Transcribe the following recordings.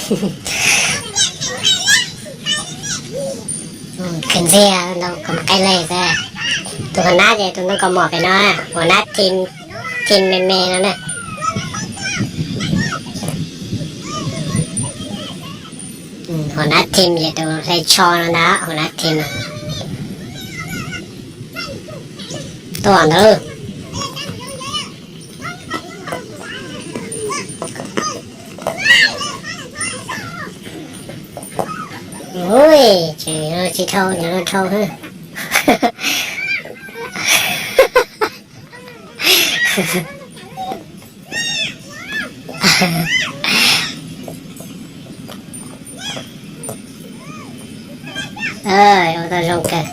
Khwv ntxiag ntoo kom qai lej xwb. Tus hauv nab ces tus ntoo kaus mom pem no, hauv nab thim, thim me me no na. Hauv nab thim ces tus hle tsho no ntag, hauv nab thim no. Tuaj ntawd. Ui, tsis dhau, tsis dhau. Ua tau zoo kawg.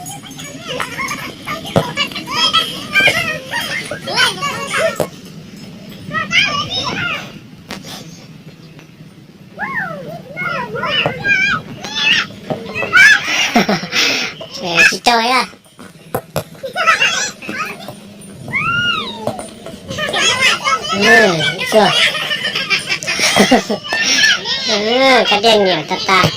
Tsis tau a. Kab diaj niam tas tas.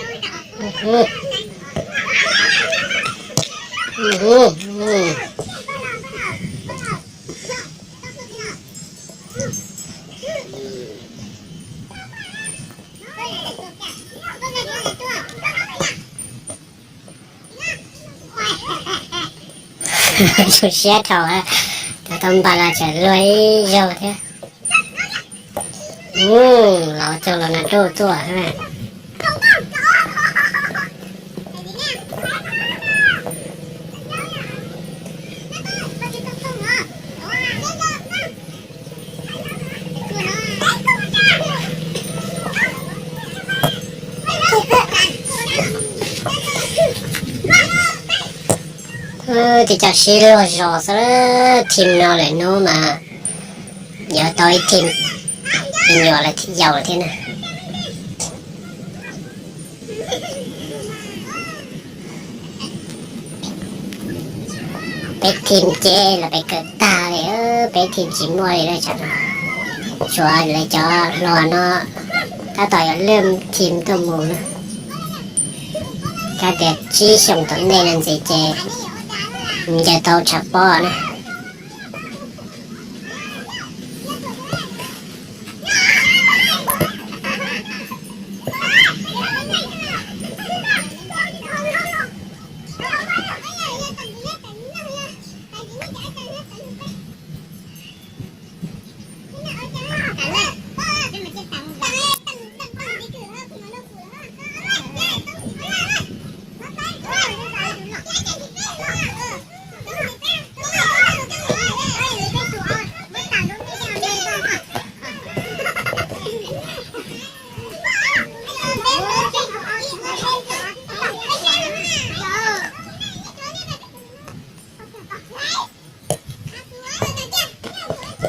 Zoo siab dhau, tau tau npas los tseem luag ib zaug thiab. Los txog los nas rauj tuaj. Tig coj sib luag zos xwb, thim no lawm hnub mas yuav tau ib thim me nyuam lawm thiab, yau lawm thiab na. Peb thim ces los peb kawm tag li, peb thim tsis muaj li lawm tsam no. Tshuav lawv cov hluas no tab tom yuav lwj thim tuaj mus na. Kav tias tsib xyoos tom ntej no ntxiv ces ncaws tau tshav pob na.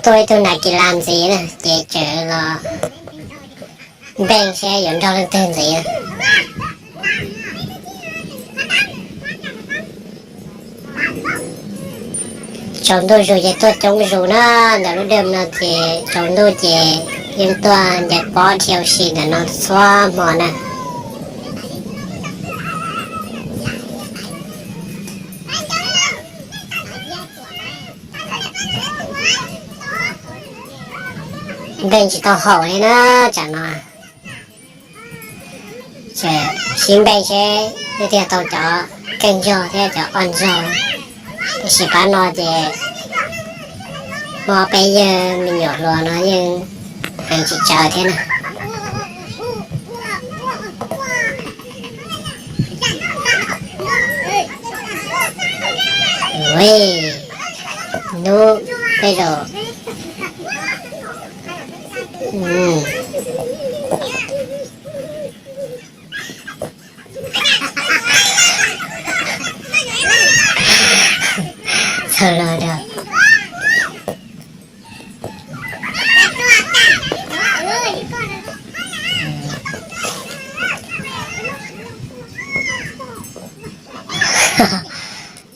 Tuaj ib tug nas kis las ntxiv na ces tseem los npeej seb yuav nrog leej twg ntxiv. Tsaus ntuj zus ces tuaj coob zus na, ntawm lub dej no ces tsaus ntuj ces yeej tuaj ncaws pob dhia ua si ntawm no txhua hmo na. Npeej tsis tau haum li na, tsam no sib npeej seb wb thiaj tau cov keej zog thiab cov oj zog. Tiam sis pab no ces muaj peb yawg me nyuam hluas no yeej heev tsis tsaws thiab na. Hnub tej zaum txog los rau.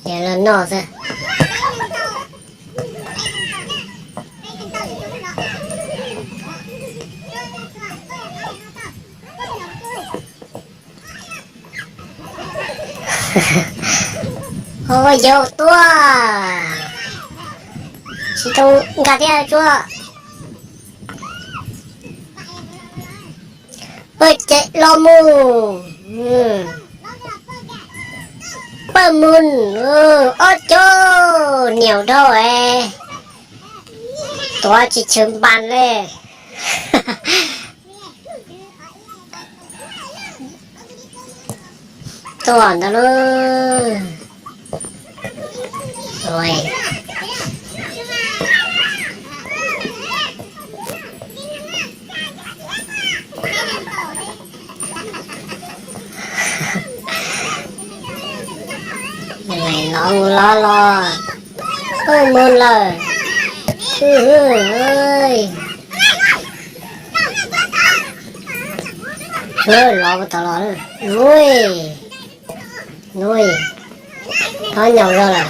Ces los noj xwb. Ua yau tuaj, tsis tau nkag thiab tsuab. Pawg ces los mus, pawg mus, ob cov niam dhau es tuav tsis tshwm npas li. Tuaj ntawd lauj. Los los los, pawg mus lawm. Los ua tau los, nuj, nuj, txhob nyaum zog lawm.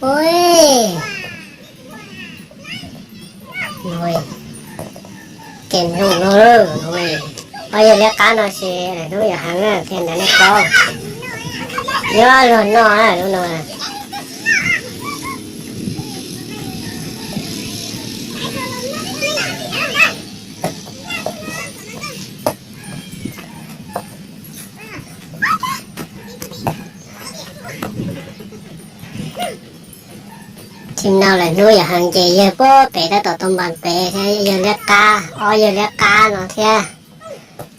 Ua, nuj, kem zoo no, nuj, ob yawg liab qab no ces hnub yam heev thiab ntawm nej paub. Yuav luag noj lub no. Tsis noj lawm, hnub yam heev ces yawg puag pem tab tom tuaj npas pem thiab, yawg liab qab, ob yawg liab qab no thiab.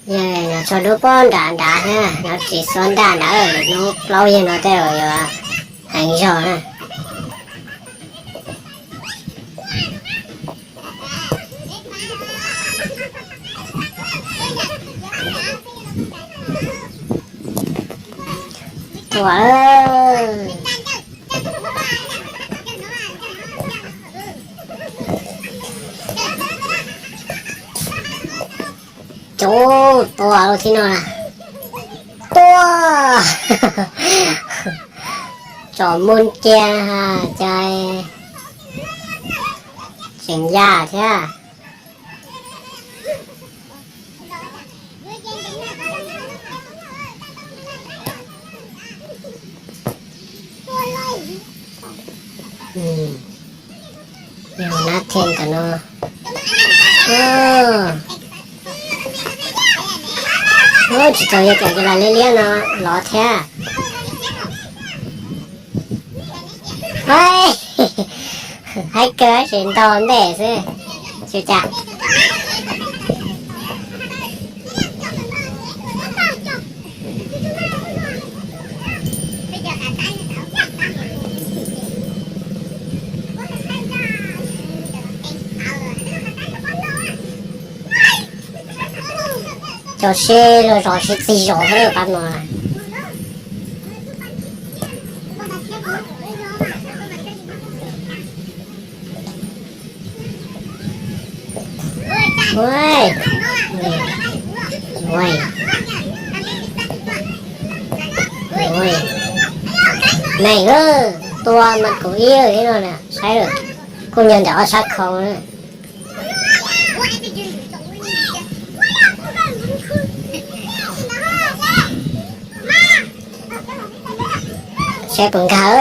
Yawg nyob tso dub puag nram nrad thiab, nyob tsis xuab ntaj nrad, hnub plaub yawg no tej zaum yuav heev zog na. Tuaj, cov tuaj lub thib no na. Tuaj, tsom mus cia, cas tseem yaj thiab. Nab thej ntawm no. Tsis tau yog cov las liab liab no los thiab. Haib kawg, tseem ntaus ntej xwb. Tsis cas. Cov sib luag zos sib txig zos xwb pab no. Meem, tua mas kaum ib li no na, saib lawm, kuj nyob ntawm ob sab khau na. Saib puas nkag.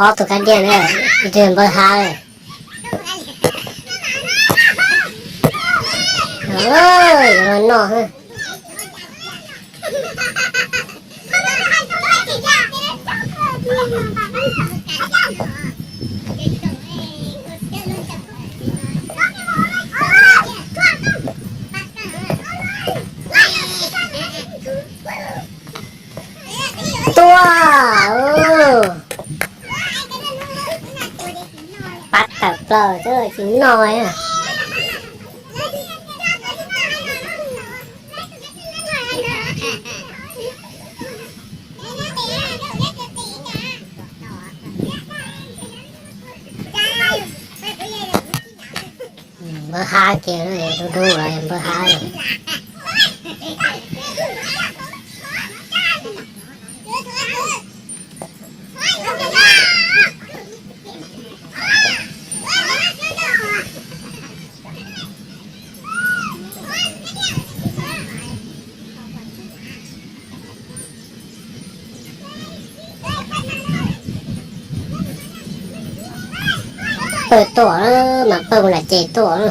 Ob tug kab diaj na, ib tug npawg hav. Yuav los noj. Tuaj, pab tawm plaws xwb tsis noj. Npawg hav kiag, dub dub los npawg hav. Pawg tuaj, mas pawg mus nram ces tuaj.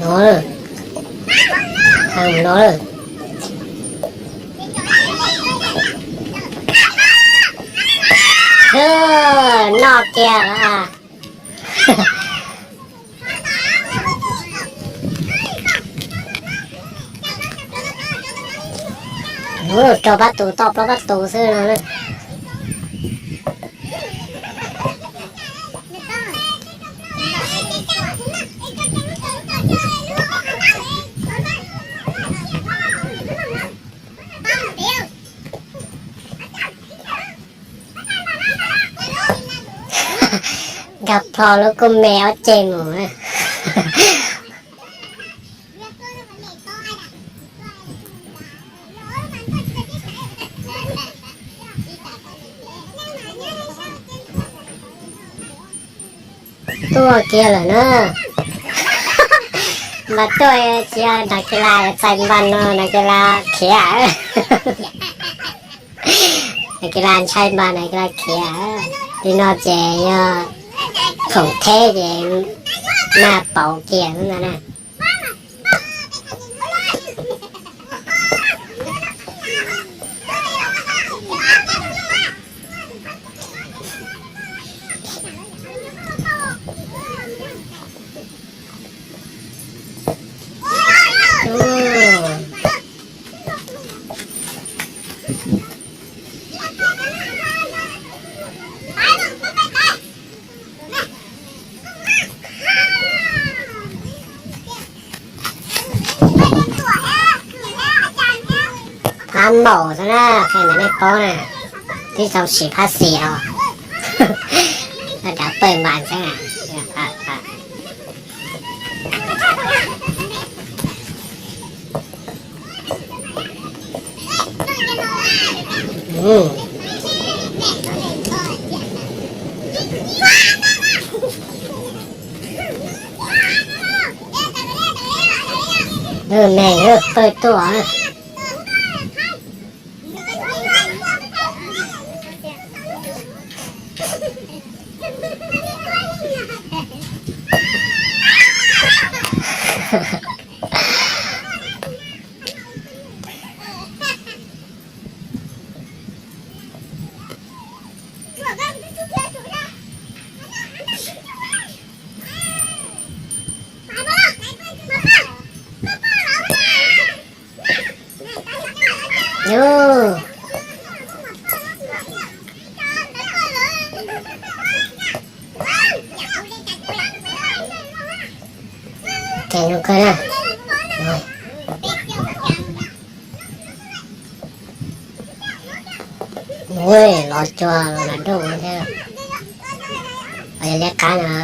No, no. Noj kiag. Ub, rau pab tus, toj plaub pab tus xwb no na. Nkag plho lub kub me ob ceg mus. Tuaj kiag lawm na. Mas tuaj tsis yog nag kis las txais npas no, nag kis las khiav. Nag kis las ntshai npas, nag kis las khiav. Li no ces yog khoom theb ces mag pauv kiag ntag na. Phab maum xwb na, qhia ntawm nej paub na, twb txaus siv phab xis os. Dav pawg npas xwb. Lub neeg pawg tuaj. Yus, tes zoo kawg na. Ua los cua los nram ntuj thiab. Yog liab qab no,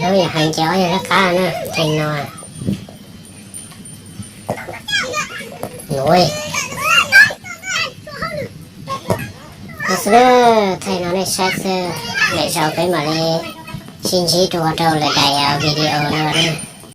lub yog heev ces ob yog liab qab na, theem no. Nuv, no xwb, thaij no nej saib xwb, lwm zaus peb mam li sib ntsib dua rau lwm daim video no na.